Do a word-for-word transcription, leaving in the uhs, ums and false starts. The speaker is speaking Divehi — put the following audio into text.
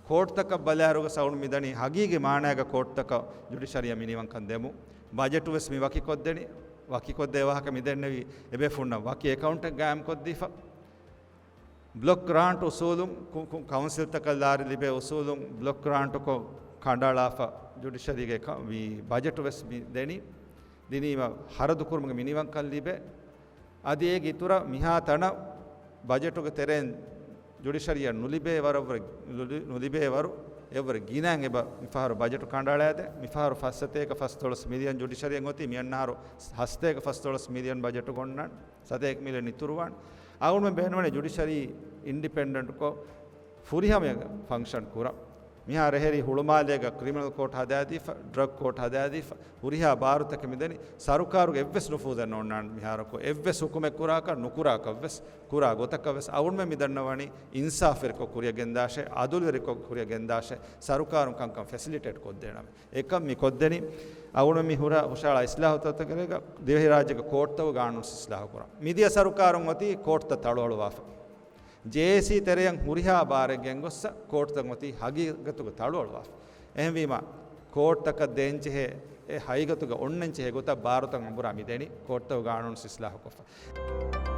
ކޯޓްތަކަށް ބަލާއިރުގަ ސައުން މިދަނީ ހަގީގީ މާނައިގަ ކޯޓްތަކަށް ޖުޑިޝަރީއަށް މިނިވަންކަން ދެމު. ބަޖެޓު ވެސް މި ވަކިކޮށްދެނީ، ވަކިކޮށްދޭ ވާހަކަ މިދެންނެވީ އެބޭފުންނަށް ވަކި އެކައުންޓެއް ގާއިމްކޮށްދީފަ. ބްލޮކް ގްރާންޓް އުސޫލުން ކު-، ކު-، ކައުންސިލްތަކަށް ލާރި ލިބޭ އުސޫލުން ބްލޮކް ގްރާންޓުކޮށް ކަނޑައަޅާފަ ޖުޑިޝަރީގެ ކަ-، މި ބަޖެޓު ވެސް މި ދެނީ. ދިނީމަ ހަރަދުކުރުމުގެ މިނިވަންކަން ލިބޭ. އަދި އޭގެ އިތުރަށް މިހާ ތަނަށް ބަޖެޓުގެ ތެރެއިން ޖުޑިޝަރީއަށް ނުލިބޭ ވަރަށްވުރެ، ނުލި-، ނުލިބޭ ވަރު އެއްވުރެ ގިނައިން އެބަ މިފަހަރު ބަޖެޓު ކަނޑައަޅައިދޭ. މިފަހަރު ފަސް ސަތޭކަ ފަސްދޮޅަސް މިލިއަން ޖުޑިޝަރީއަށް އޮތީ، މިއަންނަހަރު ހަސަތޭކަ ފަސްދޮޅަސް މިލިއަން ބަޖެޓު ގޮންނަން، ސަތޭކަ މިލިއަން އިތުރުވާން. އަޅުގަނޑުމެން ބޭނުންވަނީ ޖުޑިޝަރީ އިންޑިޕެންޑެންޓްކޮށް ފުރިހަމަޔަށް ފަންކްޝަން ކުރަން. މިހާރު އެހެރީ ހުޅުމާލޭގަ ކްރިމިނަލް ކޯޓް ހަދާދީފަ، ޑްރަގް ކޯޓް ހަދާދީފަ، ހުރިހާ ބާރުތަކެއް މިދަނީ. ސަރުކާރުގެ އެއްވެސް ނުފޫޒެއް ނޯންނާނެ މިހާރަކު. އެއްވެސް ހުކުމެއް ކުރާކަށް، ނުކުރާކަށްވެސް، ކުރާ ގޮތަކަށްވެސް އަޅުގަނޑުމެން މިދަންނަވަނީ އިންސާފުވެރިކޮށް ކުރިއަށް ގެންދާށޭ، އަދުލުވެރިކޮށް ކުރިއަށް ގެންދާށޭ، ސަރުކާރުން ކަންކަން ފެސިލިޓޭޓް ކޮށްދޭނަމޭ. އެކަން މި ކޮށްދެނީ. އަޅުގަނޑު މި ހުރާ ހުށަހަޅާ އިސްލާހުތަކުގެ ދިވެހިރާއްޖޭގެ ކޯޓްތައް ގާނޫނު އިސްލާހު ކުރަން. މިދިޔަ ސަރުކާރުން އޮތީ ކޯޓްތައް ތަޅުއަޅުވާފަ. ޖޭއޭސީ ތެރެއަށް ހުރިހާ ބާރެއް ގެންގޮއްސަ ކޯޓްތައް އޮތީ ހަގީގަތުގަ ތަޅުއަޅުވާފަ. އެހެންވީމަ، ކޯޓްތަކަށް ދޭންޖެހޭ އެ ހަގީގަތުގަ އޮންނަންޖެހޭ ގޮތަށް ބާރުތައް އަނބުރާ މިދެނީ ކޯޓްތައް ގާނޫނު އިސްލާހުކޮށްފަ.